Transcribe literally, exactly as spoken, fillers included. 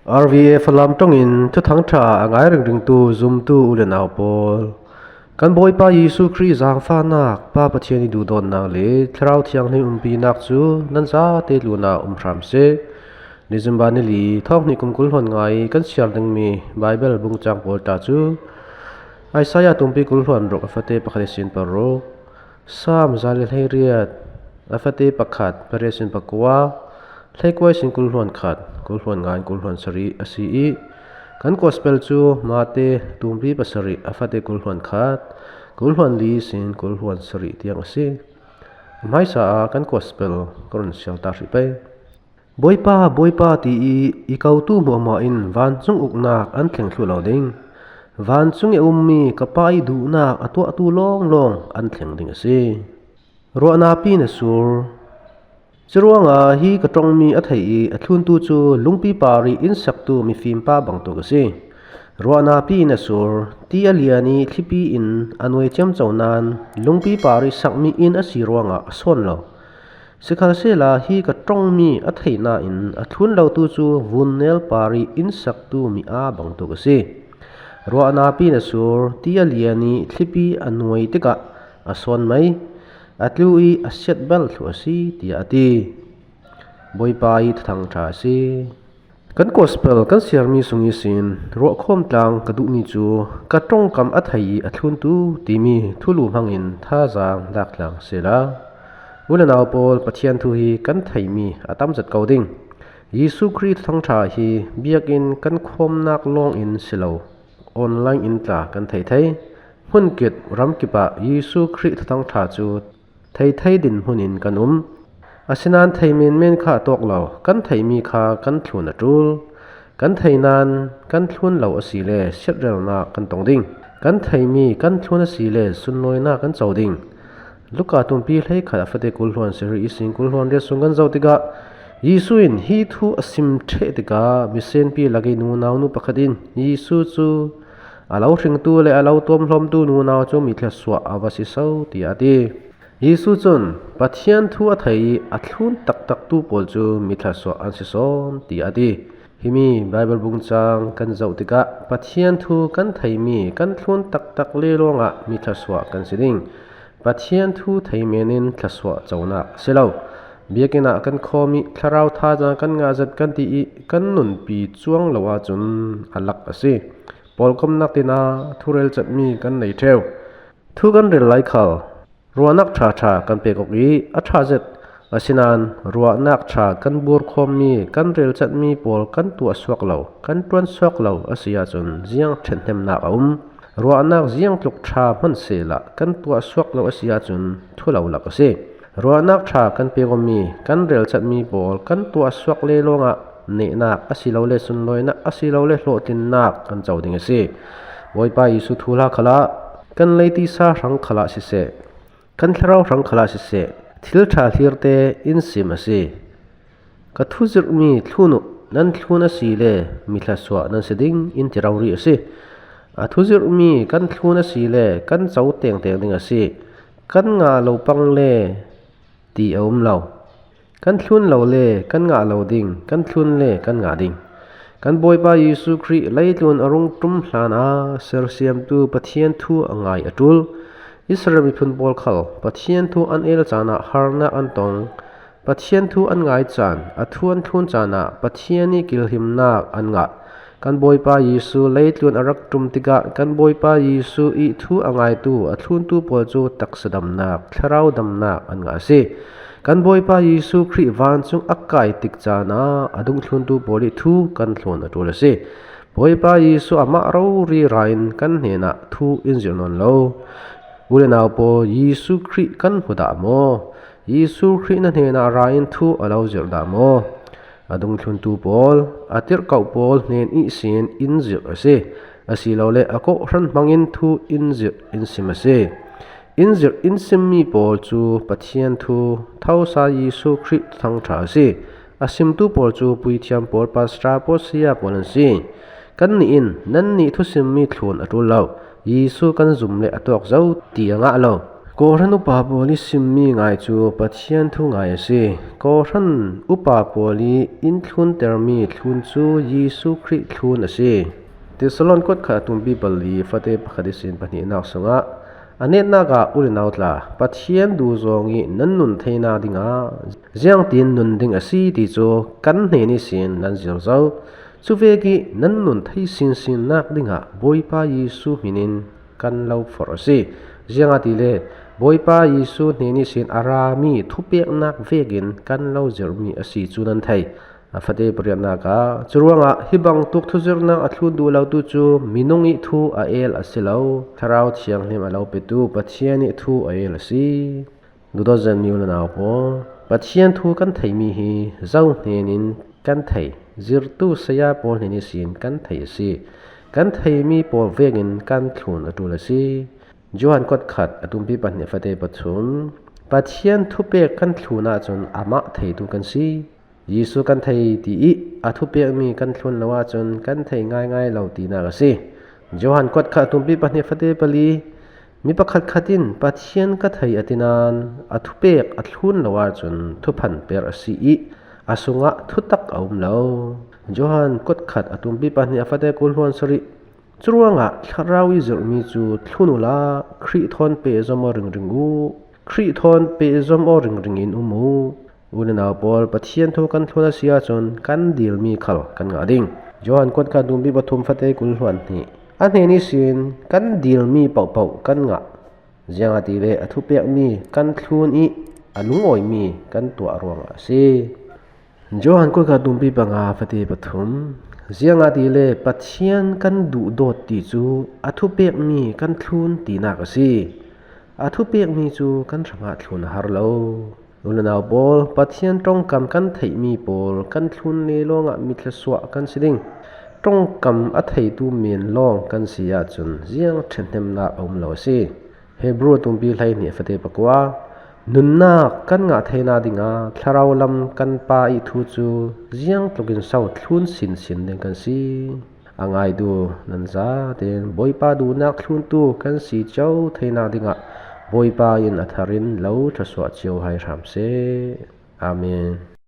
R V F Falam ṭawngin Thuthang ṭha a ngai ringringtu zumtu u le nau pawl, kan Bawipa Jesu Khrih zangfahnak, Pa Pathian i duhdawtnak le Thlarau Thianghlim umpinak cu nan zate tlunah um hram seh. December ni li, thawng hnih kum kul hluan nga i kan siar dingmi Baibal bungcang pawl ta cu Isaiah tumpi kul hluan ruk a fate pakhat ihsin paruk, Salm za le hleiriat a fate pakhat, pariat ihsin pakua, hleikua ihsin kul hluan khat, kul hluan nga in kul hluan sarih a si i, kan Gospel cu Mate tumpi pasarih a fate kul hluan khat, kul hluan li ihsin kul hluan sarih tiang a si. A hmaisa ah kan Gospel ka run sial ta hrih pei. Bawipa, Bawipa, ti i i kotu hmuahmua in vancung uknak an thleng thluh lo ding. Vancung i a ummi ka Pa i duhnak a tuahtu lawnglawng an thleng ding a si. Ruahnak pi na sur. Curuangah hi ka ṭongmi a thei i a thluntu cu lungpi par i inn saktu mifim pa bangtuk a si. Ruahnak pi na sur, ti a lian i thlipi in a nuai ciamco nain lungpi par i sakmi inn a si ruangah a sawn lo. Sikhalsehla hi ka ṭongmi a theih nain a thlun lotu cu vun nel par i inn saktu mi aa bangtuk a si. Ruahnak pi na sur, ti a lian i thlipi a nuai tikah a sawn mai, a tlu i a siat bal thluh a si, tiah a ti. Bawipa i Thuthang ṭha a si. Kan Gospel kan siarmi sung ihsin ruahkhawm tlang ka duhmi cu ka ṭongkam a thei i a thluntu timi thulu hmangin thazaang lak tlang sehla, u le nau pawl, Pathian thu hi kan theihmi a tam zet ko ding. Jesu Khrih Thuthang ṭha hi biakinn kan khawmnak lawngin si lo, online in tla kan thei thei. Hmunkip ramkip ah Jesu Khrih Thuthang ṭha cu thei thei dinhmun in kan um. Asinain thei menmen kha a tawk lo, kan theihmi kha kan thlun a ṭul. Kan thei nain kan thlun lo a si le siatrelnak kan tong ding. Kan theihmi kan thlun a si le sunlawinak kan co ding. Luka tumpi hleikhat a fate kul hluan sarih ihsin kul hluan riat sung kan zoh tikah Jesu in hi thu a sim ṭheh tikah misenpi lak i nunau nu pakhat in Jesu cu a lo hringtu le a lo tuamhlawmtu nunau cu mi thluasuah a va si so, tiah a ti. Jesu cun Pathian thu a thei i a thlun taktaktu pawl cu mi thluasuah an si sawn, tiah a ti. Himi Baibal bungcang kan zoh tikah Pathian thu kan theimi kan thlun taktak le lawngah mi thluasuah kan si ding. Pathian thu thei men in thluasuah conak a si lo. Biakinn ah kan khawm i thlarau thazaang kan ngah zet kan ti i kan nunpi cuang lo ahcun a lak a si. Pawlkomnak tin ah thurel cetmi kan nei ṭheu. Thu kan rel lai khal ruahnak ṭha ṭha kan pek awk i a ṭha zet. Asinain ruahnak ṭha kan burkhawmmi kan relcatmi pawl kan tuahsuak lo, kan ṭuansuak lo a si ahcun ziang ṭhenhnemnak a um. Ruahnak ziangtluk ṭha hman sehla kan tuahsuak lo a si ahcun thu lo lak a si. Ruahnak ṭha kan pek awmi kan relcatmi pawl kan tuahsuak le lawngah nehnak asilole sunlawinak asilole hlawhtlinnak kan co ding a si. Bawipa Jesu thuhla khalah kan leitisa hrang khalah siseh, kan thlarau hrang khalah siseh, thil ṭha hlirte in sim a si. Ka thu zirhmi thlun uh nan thlun a si le mi thluasuah nan si ding in ti rori a si. A thu zirhmi kan thlun a si le kan co tengteng ding a si. Kan ngah lo pang le ti a um lo. Kan thlun lo le kan ngah lo ding, kan thlun le kan ngah ding. Kan Bawipa Jesu Khrih leitlun a rung ṭum hlan a sersiamtu Pathian thu a ngai a ṭul. Israel miphun pawl khal Pathian thu an el caan ah harnak an tong. Pathian thu an ngai caan, a thu an thlun caan ah Pathian i kilhimnak an ngah. Kan Bawipa Jesu leitlun a rak ṭum tikah kan Bawipa Jesu i thu a ngaitu, a thluntu pawl cu taksa damnak, thlarau damnak an ngah a si. Kan Bawipa Jesu Khrih vancung a kai tik caan ah a dungthluntu pawl i thu kan thlun a ṭul a si. Bawipa Jesu amah rori ra in kan hnenah thu in zirh nawn lo. U le nau pawl, Jesu Khrih kan hmu dah maw? Jesu Khrih na hnenah ra in thu a lo zirh dah maw? A dungthluntu pawl, a tirhkoh pawl hnen ihsin in zirh a si. Asilole a kawhhran hmangin thu in zirh in sim a si. In zirh in simmi pawl cu Pathian thu, Thuthang ṭha Jesu Khrih Thuthang ṭha a si. A simtu pawl cu puithiam pawl, pastor pawl, saya pawl an si. Kannih in, "Nannih thusimmi thlun a ṭul lo, Jesu kan zum le a tawk zo," ti a ngah lo. Kohhran upa pawl i simmi ngai cu Pathian thu ngai a si. Kohhran upa pawl i in thluntermi thlun cu Jesuh Khrih thlun a si. Thessalon kuat khat a tumpi pali fate pakhat ihsin pahnihnak sungah a netnak ah u le nau tla, Pathian duhzawng i nan nun theinak dingah ziangtin nun ding a si ti cu kan hnen ihsin nan zir zo. Cuvek i nan nun thei sinsinnak dingah Bawipa Jesuh hmin in kan lo forh a si. Ziangahtile Bawipa Jesuh hnen ihsin a rami thupeknak vekin kan lo zirhmi a si cu nan thei. A fate pariatnak ah, curuangah hi bangtuk thuzirhnak a thlun duh lotu cu minung i thu a el a si lo, Thlarau Thianghlim a lo petu Pathian i thu a el a si. Duhdawt zetmi u le nau pawl, Pathian thu kan theimi hi zo hnen in kan thei, zirtu saya pawl hnen ihsin kan thei a si. Kan theimi pawl vekin kan thlun a ṭul a si. Johan kuat khat a tumpi pahnih fate pathum, Pathian thupek kan thlun ahcun amah theitu kan si. Jesuh kan thei ti i a thupekmi kan thlun lo ahcun kan thei ngaingai lo tinak a si. Johan kuat khat a tumpi pahnih fate pali, mi pakhatkhat in Pathian ka thei a ti nain a thupek a thlun lo ahcun thuphan per a si i a sungah thutak a um lo. Johan kuat khat a tumpi pahnih a fate kul hluan sarih, curuangah Thlarau i zirhmi cu thlun uhla Khrih thawn pehzom aw ringring uh. Khrih thawn pehzom aw ringring in um uh. U le nau pawl, Pathian thu kan thlun a si ahcun kan dilmi khal kan ngah ding. Johan kuat khat a tumpi pathum fate kul hluan hnih. A hnen ihsin kan dilmi pohpoh kan ngah. Ziangahtile a thupekmi kan thlun i a lungawimi kan tuah ruangah a si. Johan kuat khat a tumpi panga fate pathum. Ziangahtile Pathian kan duhdawt ti cu a thupekmi kan thlun tinak a si. A thupekmi cu kan hrangah thlun a har lo. U le nau pawl, Pathian ṭongkam kan theihmi pawl kan thlun le lawngah mi thluasuah kan si ding. Ṭongkam a theitu men lawng kan si ahcun ziang ṭhathnemnak a um lo a si. Hebru a tumpi hleihnih fate pakua, nunnak kan ngah theinak dingah thlarau lam kan Pa i thu cu ziang tlukin so thlun sinsin ding kan si. A ngaitu nan zaten Bawipa duhnak thluntu kan si cio theinak dingah Bawipa in a thar in lo thluasuah cio hai hram seh. Amen.